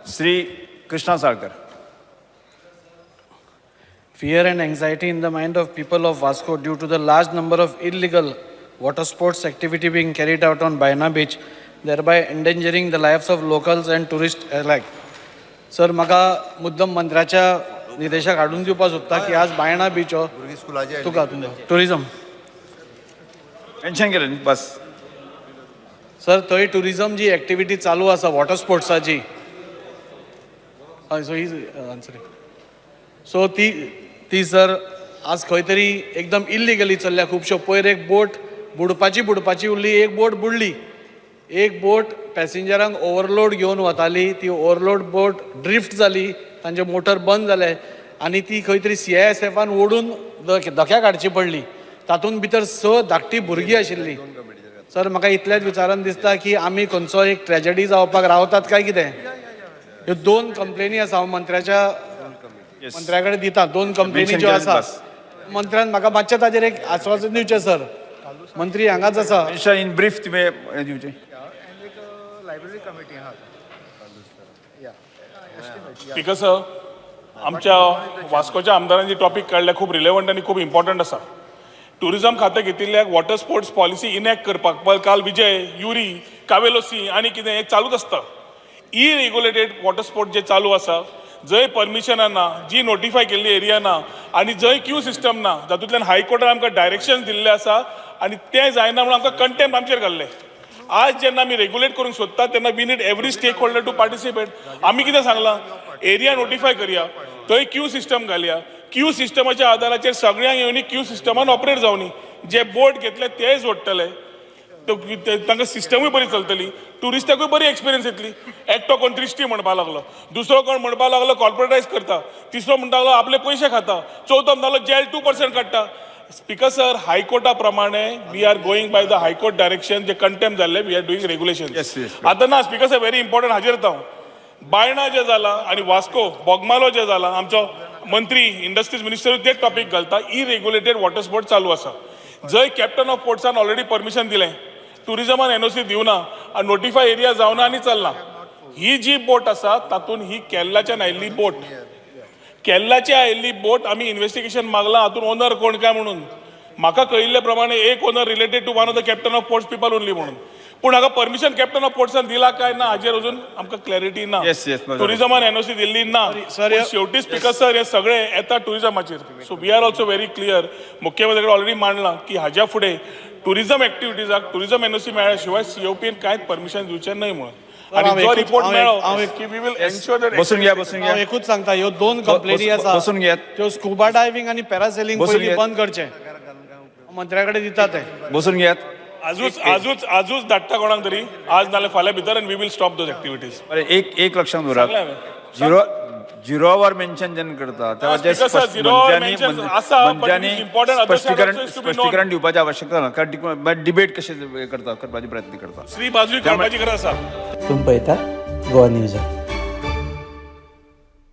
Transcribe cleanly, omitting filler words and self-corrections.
Shri Krishna Salkar. Fear and anxiety in the mind of people of Vasco due to the large number of illegal water sports activity being carried out on Baina Beach, thereby endangering the lives of locals and tourists alike. Sir, म्हाका मुद्दम मंत्र्याच्या निदेशाक हाडून दिवपाक सोदता की आज Baina beach हो तुका tourism. Mention केलं न्ही बस. सर, थंय टुरिजम जी एक्टिविटी चालू आसा वॉटर स्पोर्ट्साची, हय, सो ही आन्सर. सो ती ती सर आज खंय तरी एकदम इल्लिगली चल्ल्या खुबश्यो. पयर एक बोट बुडपाची बुडपाची उरली. एक बोट बुडली. एक बोट पॅसेंजरांक ओवरलोड घेवन वताली, ती ओवरलोड बोट ड्रिफ्ट जाली, तांचे मोटर बंद जाले आनी ती खंय तरी सीआयएसएफान ओडून धक्याक हाडची पडली. तातूंत भितर स धाकटी भुरगीं आशिल्लीं. सर, म्हाका इतलेंच विचारन दिसता की आमी खंयचो एक ट्रेजडी जावपाक रावतात काय कितें. ह्यो दोन कंप्लेनी आसा, हांव मंत्र्या कडेन दिता दोन कंप्लेनी Mention ज्यो केलें आसा. बस. मंत्र्यान म्हाका मातशें ताजेर एक आस्वासन दिवचें सर. मंत्री हांगाच आसा. मिनिस्टर, इन ब्रीफ तुवें हें दिवचें. लायब्ररी कमिटी आहा. स्पीकर सर, आमच्या वास्कोच्या आमदारांनी टॉपीक काडल्या, खूब रिलेवंट आनी खूब इम्पॉर्टंट आसा. टुरिझम खातें घेतिल्ल्याक वॉटर स्पोर्ट्स पॉलिसी इनॅक्ट करपाक. पळय, काल विजय युरी कावेलोसी आनी कितें हें चालूच आसता. इरेग्युलेटेड वॉटर स्पोर्ट जे चालू आसा, जंय परमिशनां ना, जी नोटिफाय केल्ली एरिया ना आनी जंय क्यू सिस्टम ना, जातूंतल्यान हायकोर्टान आमकां डायरेक्शन दिल्लें आसा आनी तें जायना म्हणून आमकां कंटेम्प्ट आमचेर घाल्लें. आज जेन्ना आमी रेग्युलेट करूंक सोदतात तेन्ना we need every stakeholder to participate. आमी कितें सांगलां, एरिया नोटिफाय करया, थंय क्यू सिस्टम घालया. क्यू सिस्टमाच्या आदाराचेर सगळ्यांक येवनी क्यू सिस्टमान ऑपरेट जावनी. जे बोट घेतले तेय जोडटले, तांकां सिस्टमूय बरी चलतली, ट्युरिस्टाकूय बरी एक्सपिरियन्स येतली. एकटो कोण त्रिश्टी म्हणपाक लागलो, दुसरो कोण म्हणपाक लागलो कॉर्पोरेटायज करता, तिसरो म्हणटा लागलो आपले पयशे खाता, चवथो म्हणटा लागलो जेल 2% काडटा. स्पीकर सर, हायकोर्टा प्रमाणे we are going by the High Court direction. J contempt जाल्ले, we are doing regulation. आतां ना स्पीकर सर, व्हेरी इम्पॉर्टंट, हाजेर येता हांव. बायणा जे जाला आनी वास्को बोगमालो जे जाला, आमचो मंत्री इंडस्ट्रीज मिनिस्टर तेच टॉपीक घालता. इरेग्युलेटेड वॉटर स्पोर्ट चालू आसा, जंय कॅप्टन ऑफ पोर्ट्सान ऑलरेडी परमिशन दिलें, टुरिजमान एनओसी दिवना आनी नोटिफाय एरिया जावना आनी चल्ला. ही जी बोट आसा तातूंत ही केरलाच्यान आयिल्ली बोट. केरलाची आयिल्ली बोट, आमी इन्व्हेस्टिगेशन मागलां हातूंत ओनर कोण काय म्हणून. म्हाका कळिल्ले प्रमाणे एक owner related to one of the captain of ports people only म्हणून. पूण हाका परमिशन कॅप्टन ऑफ पोर्ट्सान दिला काय ना हाजेर अजून आमकां क्लॅरिटी ना. Yes. टुरिझमान एनओसी दिल्ली ना. Sir, पूण शेवटी स्पीकर सर, हे सगळे येता टुरिझमाचेर. So we are also very clear, मुख्यमंत्र्याकडे already मांडलां की हाज्या फुडें टुरिझम एक्टिविटीजाक टुरिझम एनओसी मेळ्ळ्या शिवाय सीओपीन कांयच परमिशन दिवचें न्हय म्हणून. आनी हांव जो रिपोर्ट मेळ्ळो की we will ensure that. बसून घ्या, बसून हांव घ्या. एकूच सांगता, ह्यो दोन कंप्लेनी आसा. बसून घेयात. त्यो स्कुबा डायव्हिंग आनी पॅरासेलिंग बसून पयलीं घेयात. बंद करचें. मंत्र्या कडेन दिता ते. बसून घेयात. आजूच आजूच आजूच धाडटा कोणाक तरी, आज नाल्यार फाल्यां भितर, and we will stop those activities. बरें, एक एक लक्षात दवरात. सांगलें हांवें. झिरो झिरो our mention जेन्ना करता तेव्हा जे Speaker sir, zero hour mention आसा, but it मंत्र्यांनी is important, others are स्पश्टीकरण also is to be known. स्पश्टीकरण दिवपाची आवश्यकता ना, कारण डिबेट कशें करता करपाचे प्रयत्न करता. श्री बाजूय कळपाची गरज आसा. तुमी पळयतात गोवा न्यूज.